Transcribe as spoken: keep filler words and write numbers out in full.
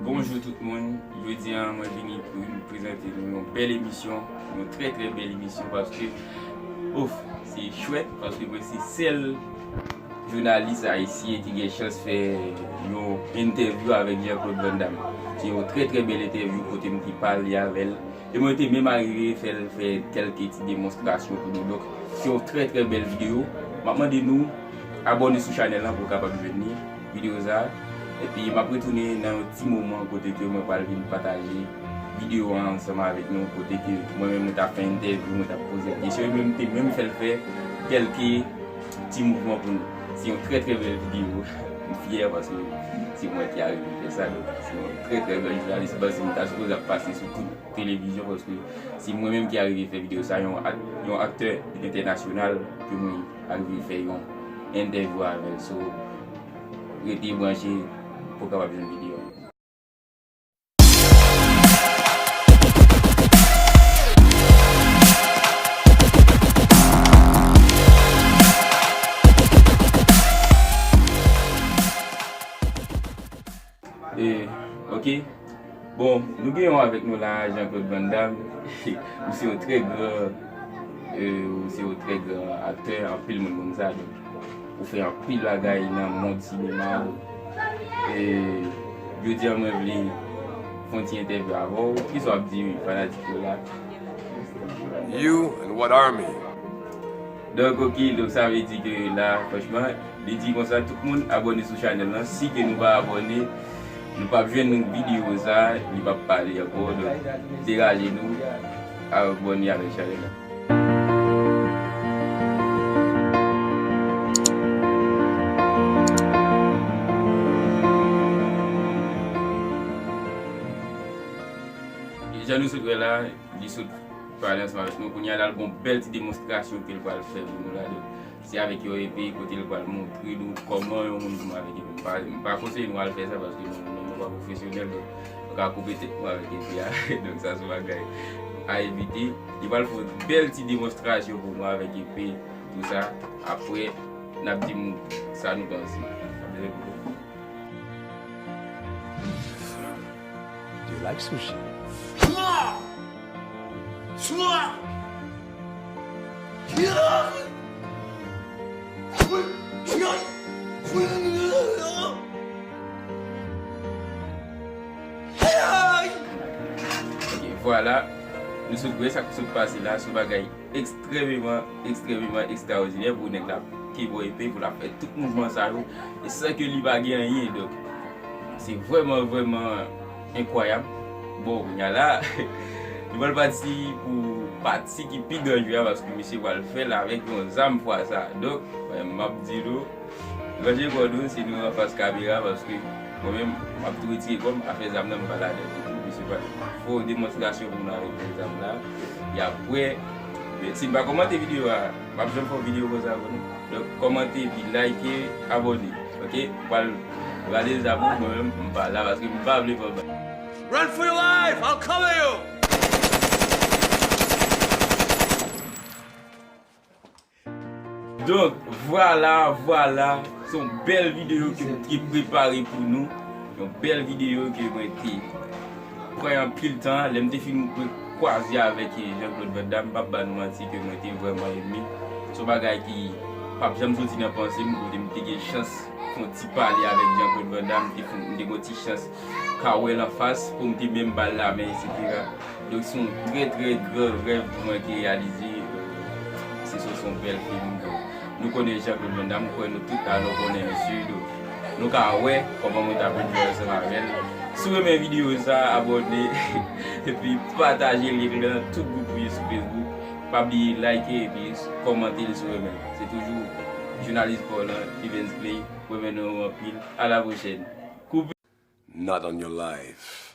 Bonjou tout moun, jodi a mwen vini pou m prezante nou yon bèl emisyon, yon trè trè bèl emisyon paske, ouf, se chwèt paske mwen se sèl jounalis ayisyen ki gen chans fè yon entèvyou avèk Jean Claude Van Damme. Se yon trè trè bèl entèvyou kote m te pale avè l. E mwen te menm arive fè l fè kèlke ti demonstrasyon pou nou. Donk, se yon trè trè bèl videyo. M ap mande nou abòne sou chanèl lan pou w kapab jwenn li, videyo sa. Epi m ap retounen nan yon ti moman kote ke mwen pral vin pataje videyo an ansanm avèk nou, kote ke mwen menm mwen t ap fè entèvyou, mwen t ap poze l kesyon, e mwen m te menm fè l fè kèlke ti mouvman pou nou. Se yon trè trè bèl videyo. M fyè paske se mwen ki arive fè sa, donk se yon trè trè bèl jounalis, m panse m ta sipoze ap pase sou tout televizyon, paske se mwen menm ki arive fè videyo sa, yon ak-, yon aktè entènasyonal ke mwen arive fè yon entèvyou avè l. So, rete branche pou w kapab jwenn videyo a. E, ok. Bon, nou gen yon avèk nou la, Jean Claude Van Damme. Ou se yon trè gran, e, ou se yon trè gran aktè, anpil moun konn sa, donk, ou fè anpil bagay nan mond sinema. E, jodi a mwen vle fè yon ti entèvyou avè w. Kisa w ap di fanatik yo la? You and what army? Donk, ok, donk sa vle di ke la, franchman, li di konsa, tout moun abòne sou chanèl lan. Si ke nou pa abòne, nou p ap jwenn videyo sa, li p ap pale ankò. Donk, degaje nou, abòne avèk chanèl lan. E jan nou sot wè la, li sot pale ansanm avèk nou. Kounye a la, l gon bèl ti demonstrasyon ke l pral fè pou nou la. Donk, se avèk yon epe kote l pral montre nou kòman yon moun goumen avèk epe. M pa, m pa konseye nou al fè sa paske nou, nou, nou pa pwofesyonèl, donk, nou ka koupe tèt nou avèk epe a. Donk, sa se yon bagay a evite. Li pral fè yon bèl ti demonstrasyon pou nou avèk epe, tou sa. Apre, n ap di m sa nou panse. N ap di nou. Do you like sushi? Ok, vwala. Nou sot wè sa k sot pase la, se yon bagay ekstrèmeman, ekstrèmeman ekstraòdinè pou nèg la kenbe epe, pou l ap fè tout mouvman sa yo, e san ke li pa gen anyen. Donk, se vrèman, vrèman enkwayab. Bon, kounye a la, nou pral pati pou pati ki pi danjere a, paske misye pral fè l avèk yon zam fwa sa. Donk, mwen, m ap di nou, ranje kò nou si nou anfas kamera, paske mwen menm, m ap tou retire kò m, afè zam nan, m pa ladan ditou. Misye pral fè yon demonstrasyon pou nou avèk zam la. E apre, si n pa kòmante videyo a, m ap janm fè yon videyo konsa pou nou. Donk, kòmante, epi like, abòne. Ok? M pral rale zam ou, mwen menm, m pa la paske m pa vle pran bal. Run for your life! I'll cover you! Donk, vwala, vwala. Se yon bèl videyo ke m te prepare pou nou. Yon bèl videyo ke mwen te pran anpil tan. Lè m te fin kwaze avèk Jean Claude Van Damme, m p ap ba nou manti ke mwen te vrèman enmen. Se yon bagay ki p ap janm soti nan panse m, kote m te gen chans fè yon ti pale avèk Jean Claude Van Damme, m te fè, m te gen yon ti chans ka wè l anfas, pou m te menm ba l lamen, etsetera. Donk, se yon trè, trè gran rèv pou mwen ki reyalize. Se, se, se yon bèl fim. Donk, nou konnen Jean Claude Van Damme, m kwè nou tout la, nou konnen misye. Donk, nou ka wè kòman mwen t ap jwe ansanm avè l. Si w renmen videyo sa, abòne, epi pataje link lan tout gwoup ou ye sou Facebook. Pa bliye like epi kòmante l si w renmen. Se toujou jounalis pa w lan, Evens Clay. Mwen renmen nou anpil. A la pwochèn. Koupe. Not on your life.